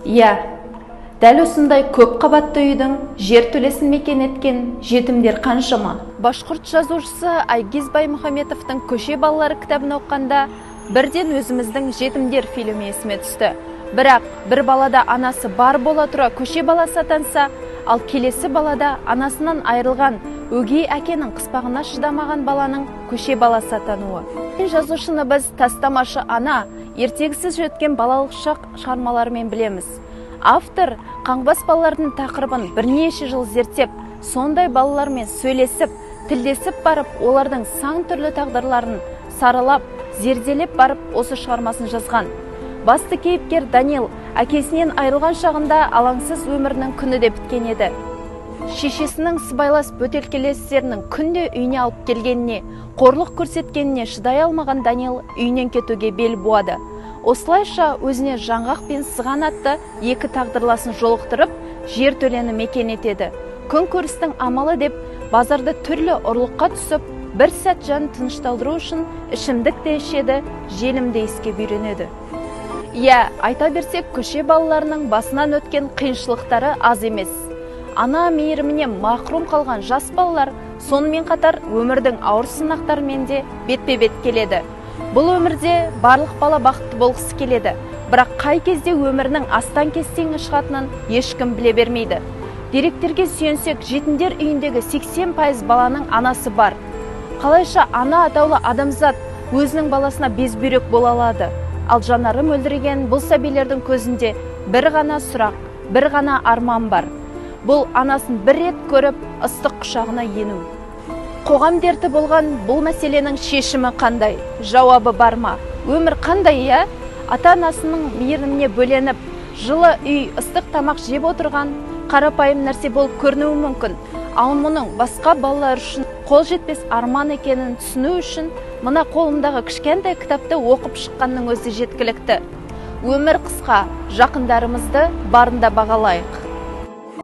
Иә, дәл осындай көп қабатты үйдің жертөлесін мекен еткен жетімдер қаншама? Башқұрт жазушысы Айгиз Баймұхаметовтың «Көше балалары» кітабын оқығанда, бірден өзіміздің «Жетімдер» фильмі есіме түсті. Бірақ бір балада анасы бар бола тұра көше баласы атанса, ал келесі балада анасынан айырылған, өгей әкенің қыспағына шыдамаған баланың көше баласы атануы. Жазушыны біз «Тастамашы ана», «Ертегісіз өткен балалық шақ» шығармаларымен білеміз. Автор қаңғыбас балалардың тақырыбын бірнеше жыл зерттеп, сондай балалармен сөйлесіп, тілдесіп барып, олардың сан түрлі тағдырларын саралап, зерделеп барып, осы шығармасын жазған. Басты кейіпкер Данил әкесінен айырылған шағында алаңсыз өмірінің күні де біткен еді. Шешесінің сыбайлас бөтелкелестерінің күнде үйіне алып келгеніне, қорлық көрсеткеніне шыдай алмаған Данил үйінен кетуге бел буады. Осылайша өзіне Жаңғақ пен Сыған атты екі тағдырласын жолықтырып, жертөлені мекен етеді. Күн көрістің амалы деп базарда түрлі ұрлыққа түсіп, бір сәт жанын тынышталдыру үшін ішімдік те ішеді, желім де иіскеп үйренеді. Иә, айта берсек, көше балаларының басынан өткен қиыншылықтары аз емес. Ана мейіріміне мақрұм қалған жас балалар сонымен қатар өмірдің ауыр сынақтарымен де бетпе-бет келеді. Бұл өмірде барлық бала бақытты болғысы келеді, бірақ қай кезде өмірінің астан кестеңі шығатынын ешкім біле бермейді. Деректерге сүйенсек, жетімдер үйіндегі 80% баланың анасы бар. Қалайша ана атаулы адамзат өзінің баласына безбүйрек бола алады? Ал жанары мөлдіреген бұл сәбилердің көзінде бір ғана сұрақ, бір ғана арман бар. Бұл – анасын бір рет көріп, ыстық құшағына ену. Қоғам дерті болған бұл мәселенің шешімі қандай? Жауабы бар ма? Өмір қандай, иә? Ата анасының мейіріміне бөленіп, жылы үй, ыстық тамақ жеп отырған қарапайым нәрсе болып көрінуі мүмкін. Ал мұның басқа балалар үшін қол жетпес арман екенін түсіну үшін мына қолымдағы кішкентай кітапты оқып шыққанның өзі жеткілікті. Өмір қысқа, жақындарымызды барында бағалайық.